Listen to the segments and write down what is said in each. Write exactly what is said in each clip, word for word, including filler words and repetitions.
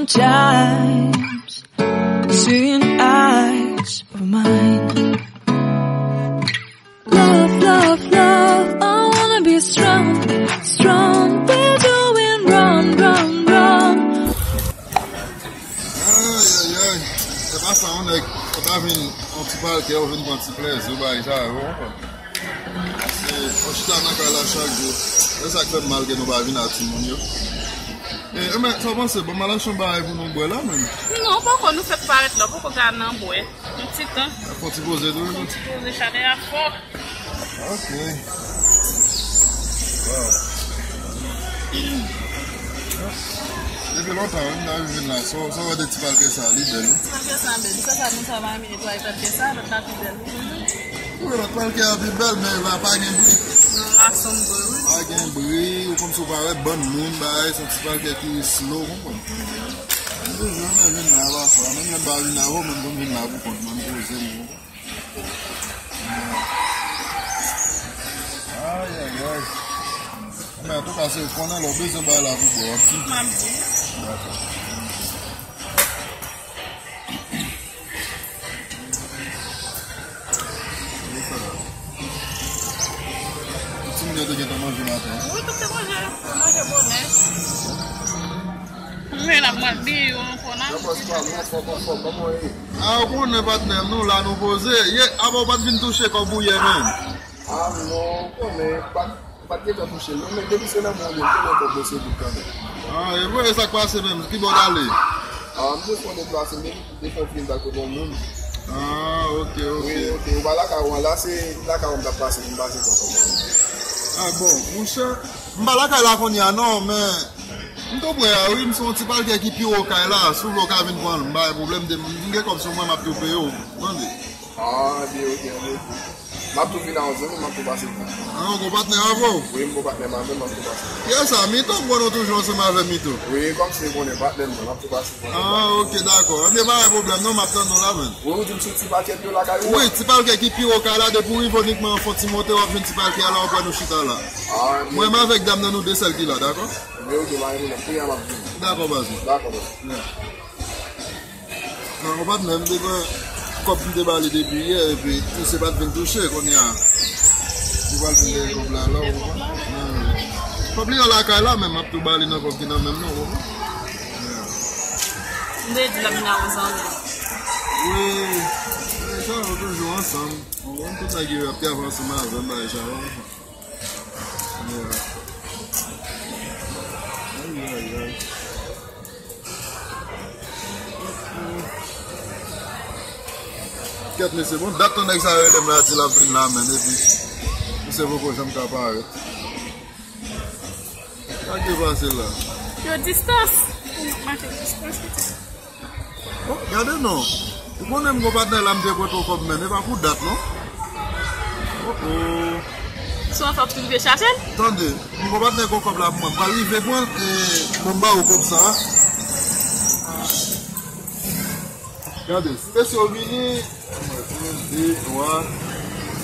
Chimes, seeing eyes of mine. Love, love, love, I wanna be strong, strong, we're doing wrong, wrong, wrong. Ay, ay, ay. Se pa sa, yon nèg, ou ta vin yon ti palkè, ou vin pran ti plèzi, ou bay sa, ou konprann? Se, ou chita nan kay la chak jou. Se sa k fè m mal ke nou pa vin ak timoun yo. E, e, men, sa w panse? Bon, m al achte yon bagay pou nou bwè la, menm. Non, poko, nou fèk parèt la, poko ka nan bwè. Yon ti tan. Fè yon ti poze tou, wi. Fè yon ti poze, chalè a fò. Ok. Wow. Depi lontan, wi, m ta vin la. Sa, sa w wè de ti palkè sa, li bèl, wi. Ti palkè sa bèl. Sa, sa, nou sa va renmen netwaye palkè sa, lòt la pi bèl. Wi, lòt palkè a pi bèl, men la pa gen bri. Non, la sanble, wi. Pa gen bri, ou konn si w pa wè bann moun, bagay, se yon ti palkè ki slow, ou konprann? M toujou renmen vin la pafwa, menm lè m pa vin avè w, men m konn vin la pou kont mwen, m poze m, ou konprann? Ay, ay, ay. Men antouka, se ou konnen lè w bezwen bagay la pou bwè, w ap di. M ap di. Dakò. Tout timoun yo te gentan manje maten an? Wi, tout te manje. Yo manje bonè. Men ap mande yo ankò nan. Nan pòs pa nou, anfòm, anfòm, kòman w ye? A, ou konnen patnè m, nou la, nou poze. Ye, apa w pa t vin touche kòb ou yè menm? A non, ou konnen, pa t M pa t gentan touche l non, men depi se nan men w li ye, m konnen kòb mwen se bout kanmenm. Ah, e vre, e sa k pase menm? Ki bò w t ale? Ah, m te fè yon deplase, m te, te fè yon ti vizit kote yon moun. Ah, ok, ok. Wi, ok, ou pa lakay ou an la, se lakay ou m t ap pase pou m pase pran kòb mwen. Ah, bon, monchè, m pa lakay la kounye a non, men m tou prè a, wi, m se yon ti palkè ki pi wo kay la, si w vle w ka vin pran l, m pa gen pwoblèm, m gen kòb sou mwen, m ap tou peye w, tande? Ah, byen, ok, ok. M ap tou vin a yon zanmi, m ap tou pase vin. Ah, ou gon patnè avè w? Wi, m gon patnè m avè m, m ap tou pase vin. Kiyès sa, Mito? M konnen w toujou ansanm avè Mito. Wi, kòmsi ou konnen patnè m nan, m ap tou pase vin. Ah, ok, dakò. Ebyen, pa gen pwoblèm non, m ap tann ou la, menn. Wi, ou di m sou ti pakèt yo lakay ou an? Wi, ti palkè ki pi wo kay la, depi w rive Onikman an fon ti monte, w ap jwenn ti palkè a la, w ap wè nou chita la. Ah, byen. Mwen menm avèk dam nan, nou de sèl ki la, dakò? Byen, ok, pa gen pwoblèm. Kounye a m ap vini. Dakò, baz mwen. Dakò, baz. Yeah. Nan, ou patnè m te gen kòb m te ba li depi yè, epi misye pa t vin touche, kounye a li pral vin gen kòb la, la, ou konprann? Kòb li an lakay la, men m ap tou ba li nan kòb ki nan men m nan, ou konprann? M te di l ap vin a yon zanmi. Wi, men sa, nou toujou ansanm, ou konprann? Tout nèg yo ap travay ansanm avè m, bagay sa yo. Yeah. Ay, ay, ay. Kèt mesye, bon dat yon nèg sa rele m la, di l ap vin la, menn, epi misye poko janm ka parèt. Sa k te pase la? Yo distans. Pou nou mache distans, pitit. Oh, gade non. Ou konnen m gon patnè la, m te pote w kòb, menn, e pa pou dat non. Oh, oh. Se yon fwa pou rive chache l? Tande, m gon patnè gon kòb la pou mwen. M pral rive pran l, e, bon, m ba ou kòb sa. Gade, si mesye yo vini, yon, de, twa,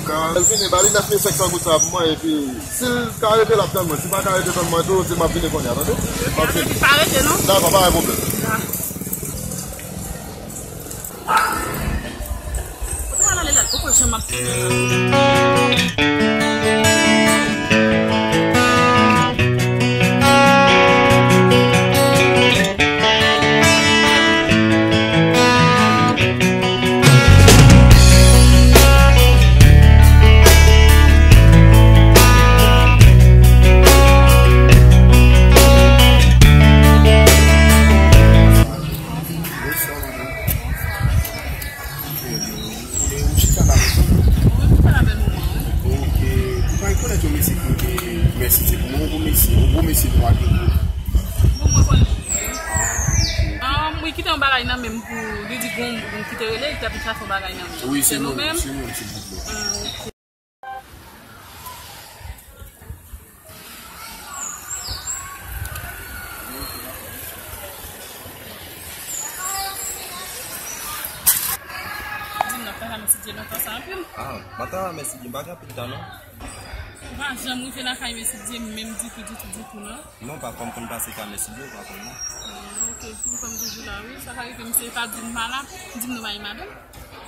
kat. Lè l vini, ba li nèf mil senk san goud sa pou mwen, epi si l ka rete, l ap tann mwen. Si l pa ka rete tann mwen tou, di m ap vini kounye a, tande? M ap vini. Pa rete, non? Dakò, pa gen pwoblèm. Dakò. Kote w al ale la? Poko janm ap Ou chita la avèk mwen? Wi, m chita la avèk mwen, wi. Ok. Ou pa rekonèt yon mesye ki rele Mèsidye pou mwen, yon gwo mesye, yon gwo mesye nwa ki gwo. Bon, mwen konnen. Ah, wi, kite yon bagay nan men m pou li di gon, gon ki te rele, li t ap chache yon bagay nan men m. Wi, se nou menm, se nou menm. Ah, ok. Di m n ap pale a Mèsidye lontan sa anpil. Ah, m ap pale a Mèsidye, m pa gen anpil tan non. Ou pa janm rive lakay Mèsidye menm ditou, ditou, ditou non? Non, pa fò m konn pase ka Mèsidye, ou pa konn non. Ah, ok, m konn toujou Wi, sa ka rive, misye pa di m pa la. Di m nou pa gen madanm?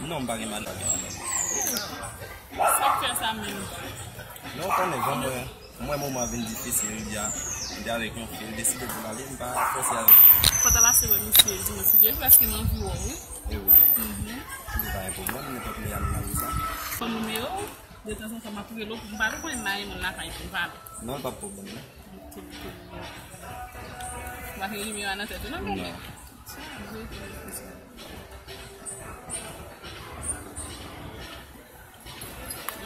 Non, m pa gen madanm. Sa k fè sa menm? Non, w konnen, bon, mwen, mwen, moman an vin difisil, m di a, m te avèk yon fi, m deside pou l ale, m pa fòse avèk. Fò ta pase wè misye, di mwen si vye, paske m anvi wè w, wi. E wi. Mhm. Li pa gen pwoblèm, nenpòt lè y a nou mare sa. Fò nimewo w, detanzantan m ap rele w pou m pale, w konnen m pa renmen moun lakay pou m pale. Non, l p ap pwoblèm, non. Ok, ok. Ou pa gen nimewo a nan tèt ou, non, bebe? Non.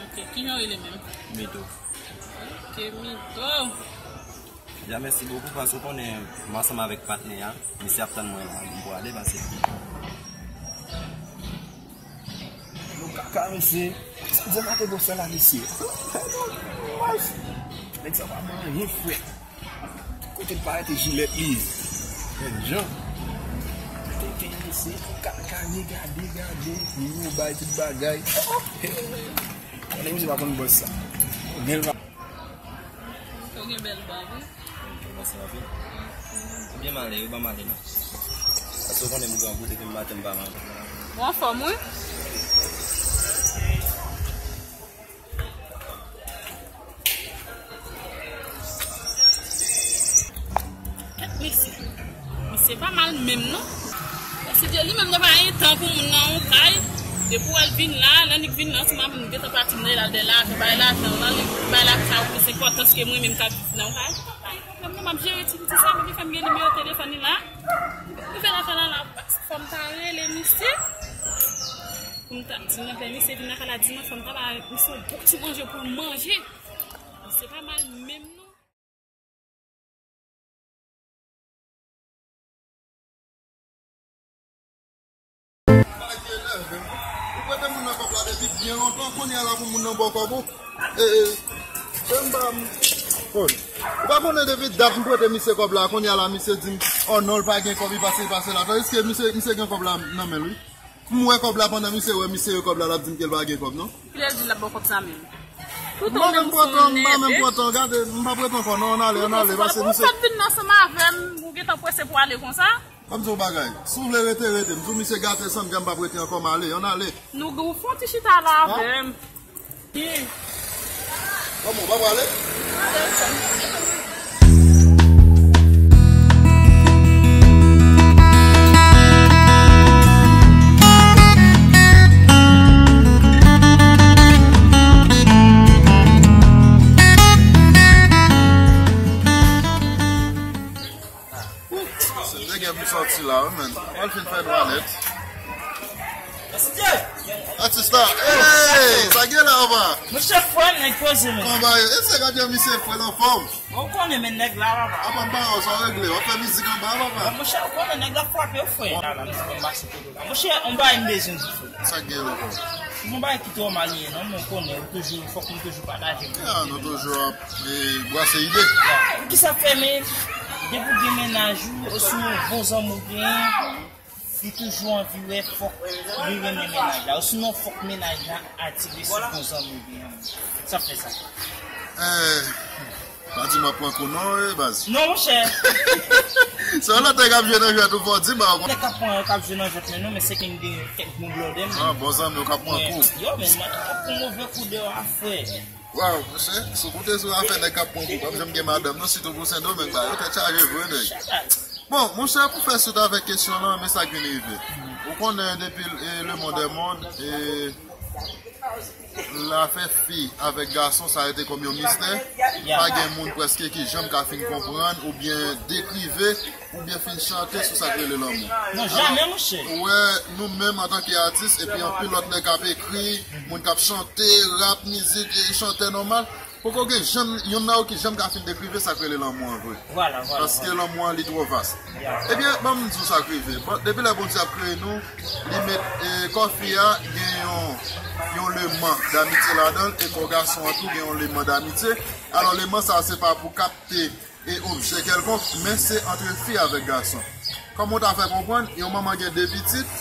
Ok, kijan w rele menm? Mito. Ok, Mito. Dja mèsi bokou, paske w konnen m ansanm avèk patnè a, misye ap tann mwen la, m pou ale, paske nou kaka, mesye. Sa di m ate bòs la, mesye. Nèg sa pa manyen, frè. Kote l pa rete jilèt li. Nèg jan. Tete, mesye, kaka, gade, gade. Nimewo bay tout bagay. Konnen misye pa konn bòs sa. Konnen l pa Ou gen bèl bab, wi. Mèsi anpil. Ebyen, m ale, yo ban m ale la. Paske w konnen m grangou, depi m maten m pa manje. Ou anfòm, wi. Kèt mesye. Misye pa mal menm, non. Mesye Dye, li menm, li pa gen tan pou moun nan yon kay. Depi w wè l vin la, lè nèg vin la, ansanm avè m, li gentan pati, m nan, l al dèyè lajan, bay lajan, l al bay lajan, sa yo plis enpòtans ke mwen menm k ap viv nan yon kay. Mwen menm, m ap jere ti piti sa, m fè m gen nimewo telefòn li la. Rive lakay la, la, fò m ta rele misye. Pou m ta di, mwen fè misye vin lakay la dimanch, fò m ta ba misye yon bon ti manje pou l manje. Misye pa mal menm, non. Ou prete moun nan kòb la depi byen lontan, kounye a la pou moun nan ba w kòb ou. E, e, se m pa m. Bon. Ou pa konnen depi dat m prete misye kòb la, kounye a la misye di m, oh non, l pa gen kòb, li pase, li pase la. Tandiske misye, misye gen kòb la nan men l, wi. M wè kòb la pandan misye wè misye yo kòb la, l ap di m ke l pa gen kòb, non. Kilè l di l ap ba w kòb sa menm? Toutan w menm ou se yon nèdè. M pa menm pran tan, gade, m pa pran tan ankò, non, ann ale, ann ale, paske misye. Ou sot vin ansanm avè m, ou gentan prese pou ale konsa? Ban m di w bagay, si w vle rete, rete. M di w misye gate san m, m p ap rete ankò, m ale, ann ale. Nou, ou fè yon ti chita la avè m. Kòman, w pa prale? Se te gen pou sòti la, wi, men. Mwen fin fè nwa nèt. Atis la, hey, sa gen la, papa? Monchè, frè, nèg poze, men. Kòman yo? E se gade yon misye frè nan fòm. Ou konnen, men nèg la, papa. Apa m pa wè w, sa w regle? W ap fè mizik anba, papa? Monchè, ou konnen nèg la frape, frè. La, la, misye mache. Monchè, on bagay m bezwen di, frè. Sa k gen ankò? Gon bagay ki twò mal ye, non, men w konnen, ou toujou, fòk nou toujou pataje. Ya, nou toujou ap, e, brase ide. Ya. Kisa k fè, men, depi w gen mennaj ou, osnon yon bon zanmi w genyen, li toujou anvi wè fòk li renmen mennaj la, osnon fòk mennaj la atire sou bon zanmi w genyen. Sa k fè sa? Eh, pa di m ap pran kou non, wi, baz. Non, monchè. Se yon lòt nèg k ap jwe nan jwèt ou fò di m, pa konn. Nèg k ap pran, k ap jwe nan jwèt, men non, men se ke m gen kèk bon blòdè, men. Ah, bon zanmi w k ap pran kou. Yo, men, nèg k ap pran move kou deyò a, frè. Waw, monchè, si w koute sou afè nèg k ap pran kou, pa janm gen madanm, non, sitou pou Sendomeng, ba, yo tèt chaje vre, nèg. Bon, monchè, pou fè swit avèk kesyon lan, men sa k vin rive. Ou konnen, depi, e, le monde est monde, e, Afè fi avèk gason, sa rete kòm yon mistè. Pa gen moun prèske ki janm ka fin konprann oubyen dekrive oubyen fin chante sou sa k rele lanmou. Non, jamè, monchè. Ou wè, nou menm antanke atis, epi anpil lòt nèg k ap ekri, moun k ap chante, rap, mizik, e chantè nòmal, poko gen janm, yonn nan yo ki janm ka fin dekrive sa k rele lanmou an vre. Vwala, vwala. Paske lanmou an, li twò vas. Ebyen, ban m di w sa k rive. Bon, depi lè Bondye ap kreye nou, li met, e, kò fi a gen yon, yon leman damitye ladan l, e kò gason an tou gen yon leman damitye. Alò, leman sa a, se pa pou kapte, e, objè kèlkonk, men se antre fi avèk gason. Kòman w ta fè konprann, yon manman gen de pitit,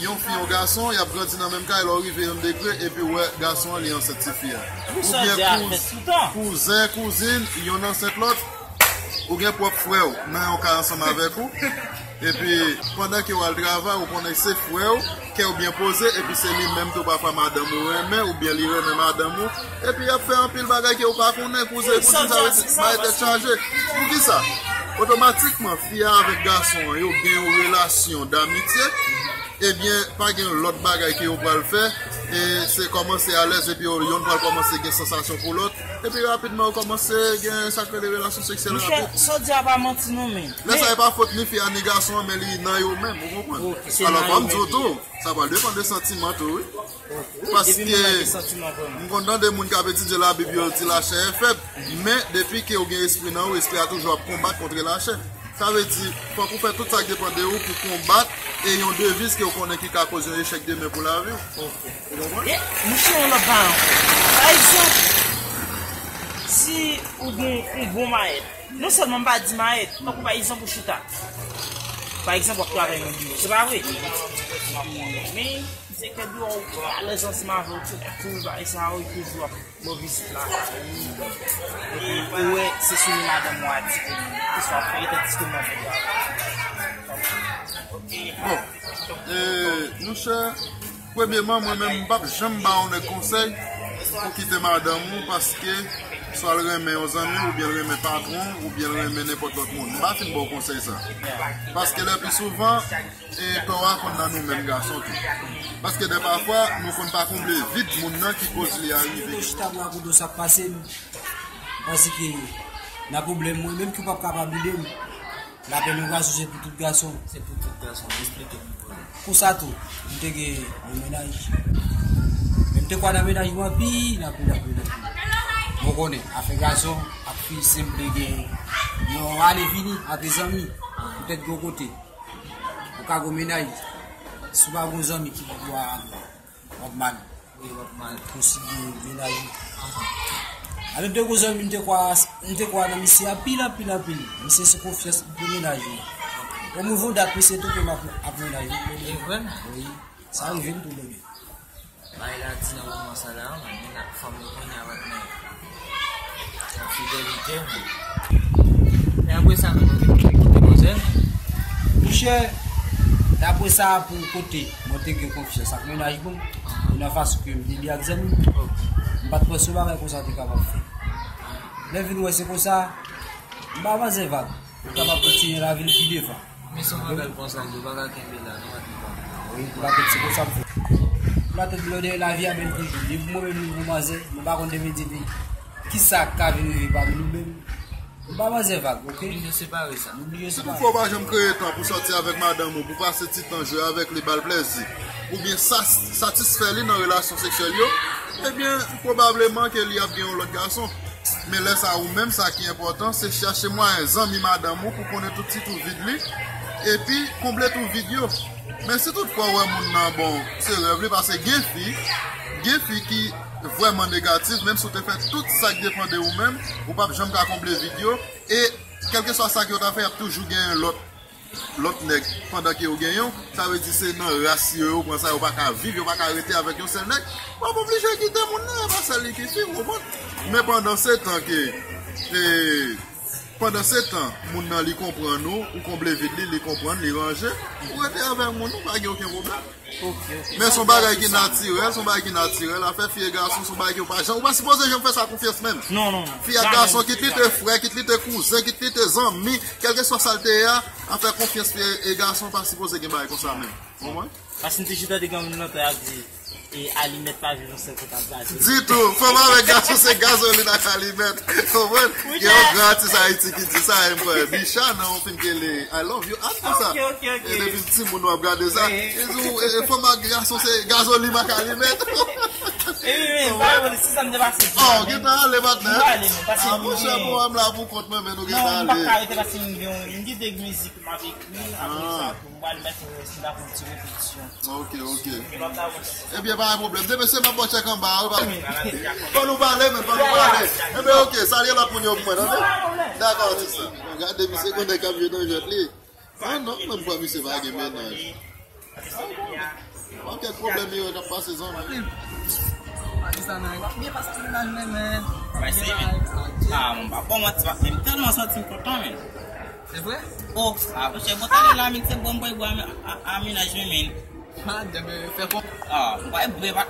yon fi, yon gason, y ap grandi nan menm kay, lè w rive yon degre, epi w wè gason an, li ansent ti fi a. Oubyen kouzen, kouzin, yonn ansent lòt, ou gen pwòp frè w nan yon kay ansanm avèk ou. Epi, pandan ke w al travay, ou konnen se frè w, kè w byen poze, epi se li menm tou pafwa madanm ou renmen, oubyen li renmen madanm ou. Epi y ap fè anpil bagay ke w pa konnen, kouzen, kouzen, sa vle di bagay tèt chaje. Poukisa? Otomatikman, fi a avèk gason an, yo gen yon relasyon damitye, ebyen, pa gen lòt bagay ke yo pral fè, e se kòmanse alèz, epi yo, yonn pral kòmanse gen sansasyon pou lòt, epi rapidman, yo kòmanse gen sa k rele relasyon seksyèl rapid. Monchè, sa w di a pa manti non, men. Lè sa, e pa fòt ni fi a, ni gason an, men li nan yo menm, ou konprann? Alò, fò m di w tou, sa pral depann de santiman tou, wi. Paske m konn tande moun k ap etidye Labib yo di lachè e fèb, men depi ke w gen espri nan ou, espri a toujou ap konbat kont lachè. Sa vle di, fòk ou fè tout sa k depann de ou pou konbat e yon deviz ke w konnen ki ka koz yon echèk demen pou lavi w. Ou konprann? E, monchè, yon lòt bagay ankò. Pa egzanp, si ou gen yon bon mayèt, non sèlman m pa di mayèt, tankou pa egzanp ou chita. Pa egzanp, w ap travay nan biwo, se pa vre? Men, se ke biwo a ou alèz ansanm avè w, tout, tout bagay sa yo, toujou ap bon vizit lakay ou. Epi ou wè se sou li madanm ou atire, ki swa fè etan diske mwen fè travay. Bon, e, monchè, premyeman, mwen menm, m p ap janm ba yon nèg konsèy pou kite madanm ou, paske swa l renmen yon zanmi, oubyen l renmen patwon, oubyen l renmen nenpòt lòt moun. M pa fin ba w konsèy sa. Paske lè pi souvan, e tò a konn nan nou menm gason tou. Paske dè pafwa, nou konn pa konble vid moun nan ki koz li arive. Mwen chita pou rakonte w sa k pase m. Paske nan pwoblèm mwen menm ki w p ap kapab ede m. Lapenn yon gason se pou tout gason. Se pou tout gason, eksplike m. Konsa tou, m te gen yon mennaj. Men m te kwè nan mennaj mwen anpil, anpil, anpil, anpil. Bon, konnen, afè gason ak fi, se m te gen yon ale vini ant zanmi, poutèt gen yon kote. Ou ka gen mennaj, si w pa gen zanmi ki pou w a w ap mal. Wi, w ap mal. Konsidere mennaj ou. Alò, m te gon zanmi, m te kwè, m te kwè nan misye anpil, anpil, anpil. Misye sou konfyans pou mennaj li. Bon, m rive yon dat, misye touke m ap, ap mennaj li. E vre? Wi. Sa rive m tou, bebe. Bagay la di nan moman sa la, men fanm yo konnen avèk nèg. Fidelite, men. E apre sa, menm, ou te kite koze? Monchè, dapre sa, pou kote mwen te gen konfyans ak mennaj mwen, e nan fason ke m te li ak zanmi m, m pa t panse yon bagay konsa te kapab fèt. Lè vin wè se konsa, m pa avanse vag. Ou kapab kontinye lavi l pi devan. Men se yon bagay konsa, yo pa ka kenbe la, non, Matnita. Wi, pou la tèt se konsa m fè. Pou la tèt blòdè lavi a bèl toujou. Depi mwen menm li pou manzè, mwen pa konn demen di li. Kisa k ka vin rive pami nou menm? Nou pa manzè vag, oke? Nou bliye separe sa. Nou bliye separe. Si toutfwa w pa janm kreye tan pou sòti avèk madanm ou, pou pase ti tan jwe avèk li, ba l plèzi, oubyen sa, satisfè li nan relasyon seksyèl yo, ebyen, pwobableman ke li ap gen yon lòt gason. Men lè sa a, ou menm, sa ki enpòtan, se chache mwayen zanmi madanm ou pou konnen tout ti twou vid li, epi konble twou vid yo. Men si toutfwa w wè moun nan, bon, se rèv li, paske gen fi, gen fi ki vrèman negatif, menm si w te fè tout sa k depann de ou menm, ou p ap janm ka konble vid yo, e kèlkeswa sa ke w ta fè, y ap toujou gen lòt lòt nèg pandan ke yo genyen w, sa vle di se nan ras yo, yo pran sa, yo pa ka viv, yo pa ka rete avèk yon sèl nèg, w ap oblije kite moun nan, e pa sèl li ki fi, w konprann? Men pandan se tan ke, e, pandan se tan, moun nan li konprann ou, ou konble vid li, li konprann, li ranje, ou rete avèk moun, ou pa gen okenn pwoblèm. Men se yon bagay ki natirèl, se yon bagay ki natirèl. Afè fi e gason, se yon bagay ke w pa janm, ou pa sipoze janm fè sa konfyans menm. Non, non, non. Fi ak gason, kit li te frè, kit li te kouzen, kit li te zanmi, kèlkeswa sa l te ye a, afè konfyans fi e gason pa sipoze gen bagay konsa menm. Ou konprann? Paske m te chita te gen yon moun nan tè ap di, e alimèt pa viv yon sèl kote ap gaze. Ditou, fanm avèk gason se gazolin ak alimèt. Ou konprann? Gen yon gran atis Ayiti ki di sa, e m kwè Bicha nan yon fim ki rele I Love You, ap konsa. Ok, ok, ok. E depi m timoun nou ap gade sa. Wi. E di w, e, e fanm ak gason se gazolin ak alimèt. E wi, wi, m pa konn si sa m te pase. Oh, gentan ale maten. M pale, non, paske ah, monchè, bon, m la pou kont mwen, men nou gentan ale. Non, m pa ka rete paske m gen yon, m gen de mizik m ap ekri, apre sa, tou, m pral mèt yon, m ap fè yon ti repetisyon. Ok, ok. Ebyen, pa gen pwoblèm. Demen se m ap ba w tchèk anba a, wi, pa. Fò nou pale, men, fò nou pale. Ebyen, ok, salye lòt moun yo pou mwen, tande? Dakò, atis. Gade, misye konnen k ap jwe nan jwèt li. Ah, non, menm kwè misye pa gen mennaj. Ah, bon. Pakèt pwoblèm yo k ap pase, zanmi. Atis la, men, w ap byen pase ti mennaj mwen, men. Mwen se, men. Ah, mwen pa bon, mwen, mwen tèlman santi m kontan, men. Se vre? Oh, ah, monchè, bon, tande la, men se bon, bwè, bwè, a, a, a, mennaj mwen, men. Ha, djab, fè kon. Ah, m pa bwè, pa.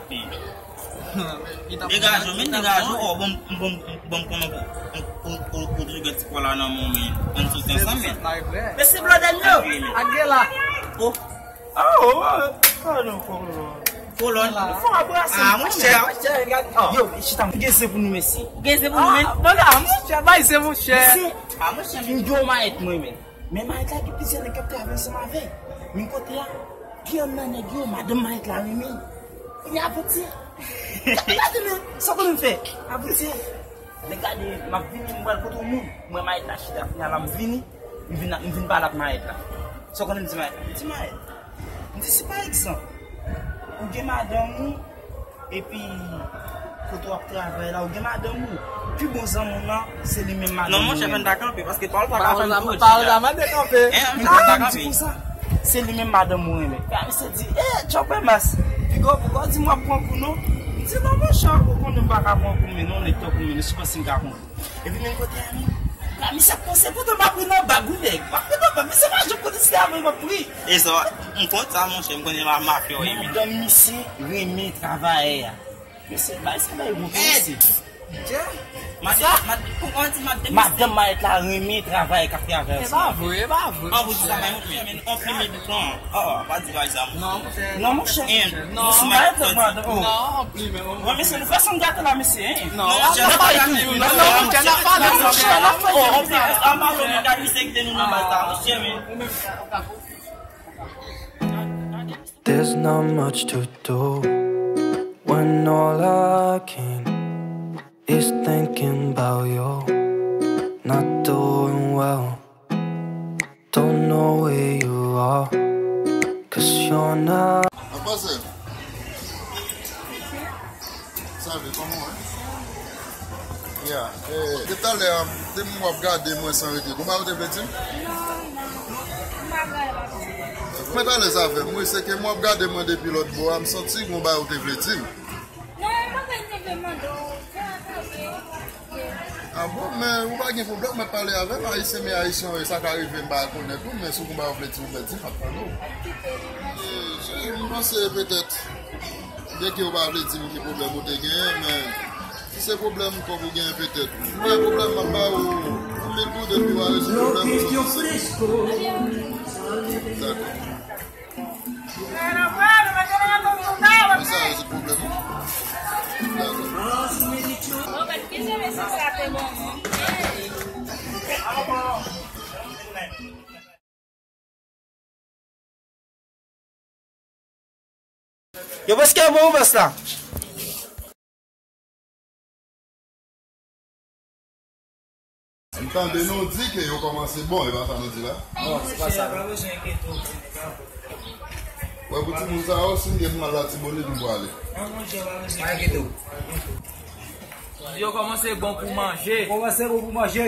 Degaje w, men degaje w, oh, bon, bon, bon, konnen ou, ou, ou, ou, ou gen ti kò la nan men w, men. Ann soti ansanm, men. Men se blòdè m yo. Ak gen la. Oh. Ah, oh, ah, non, kolòn. Kolòn. Fò abrase. Ah, monchè. Yo, chita, m gen zen pou nou, mesye. Ou gen zen pou nou, men? Ah, monchè, bay zen, monchè. Mesye, ah, monchè, m gen yon mayèt, mwen, men. Men mayèt la gen plizyè nèg k ap travay ansanm avè l. Men kote a, gen yonn nan nèg yo, madanm mayèt la renmen. Kounye a, avanti. Gade, men, sa w konnen m fè? Avanti. Men gade, m ap vini, m pral kote yon moun. M wè mayèt la chita, kounye a la, m vini. M vin, m vin pale ak mayèt la. Sa w konnen m di mayèt la? M di mayèt. M di, si pa egzanp, ou gen madanm ou, epi kote w ap travay la, ou gen madanm ou, pi bon zanmi w nan, se li menm madanm ou. Non, monchè, fè n ta kanpe, paske pawòl pa ka fè n touche. Pawòl la mande kanpe. Hein, fè n ta kanpe. Se li menm madanm ou renmen. Gade, misye di, eh, Chopper Mass, piga w, piga w di m w ap pran kou non. M di, non, monchè, ou konnen m pa ka pran kou, men non, nèg tankou mwen, nou si panse m ka pran kou. Epi menm kote a, men. La, misye ap panse, poutan m ap ri nan bag, wi, nèg. M ap ri nan bag, misye pa janm konnen si se avè l m ap ri. E sa, m konn sa, monchè, m konnen la mafya w ye, men. Madanm misye renmen travayè a. Mesye, bay sa bay wont, mesye. Madanm, mad-, kòman di madanm misye? Madanm mayèt la renmen travayè k ap travay ansanm. E pa vre, e pa vre. An, pou di sa, bay wont, men. An plim li pran. Oh, pa di bagay sa, monchè. Non, monchè. Non, monchè. Non, non, non, non. Wè, mesye, nou fè son gate la, mesye, hein? Non, monchè, n ap pale toujou. Non, non, monchè, n ap pale, monchè, n ap pale. Oh, an plis, an pale, men gade misye kite nou nan baz la, monchè, men. There's not much to do when all I can is thinking about you. Not doing well. Don't know where you are, 'cause you're not. Sa va, kòman w ye? Ya, eh, depi talè, depi m w ap gade mwen san rete, gon bagay ou te vle di m? Non, non, m pa gen anyen pou di. Mwen talè sa fè m, wi, se ke m w ap gade mwen depi lòt bò a, m santi gon bagay ou te vle di m. Non, e pa sa m te vle mande w, fè atake. Ah bon, men ou pa gen pwoblèm, mwen pale avè l, ayisyen, men ayisyen, wi, sa ka rive, m pa rekonèt ou, men si w gen bagay ou vle di m, ou vle di m, m ap tande w. Eh, cheri, m panse petèt, byenke ou pa vle di m ki pwoblèm ou te genyen, men si se pwoblèm kòb ou genyen, petèt. M pa gen pwoblèm, m ap ba ou yon mil goud epi w a rezoud pwoblèm ou. Dakò. Sa rezoud pwoblèm ou. Dakò. Yo, prèske bon, bòs la. M tande nou di ke yo kòmanse bon, e pa sa nou di la? Non, se pa sa, non. Wè, pou timoun sa yo, si m gen pou m al Latibonit, m prale. Non, monchè, pa bezwen enkyete w. Yo kòmanse bon pou manje. Kòmanse bon pou manje.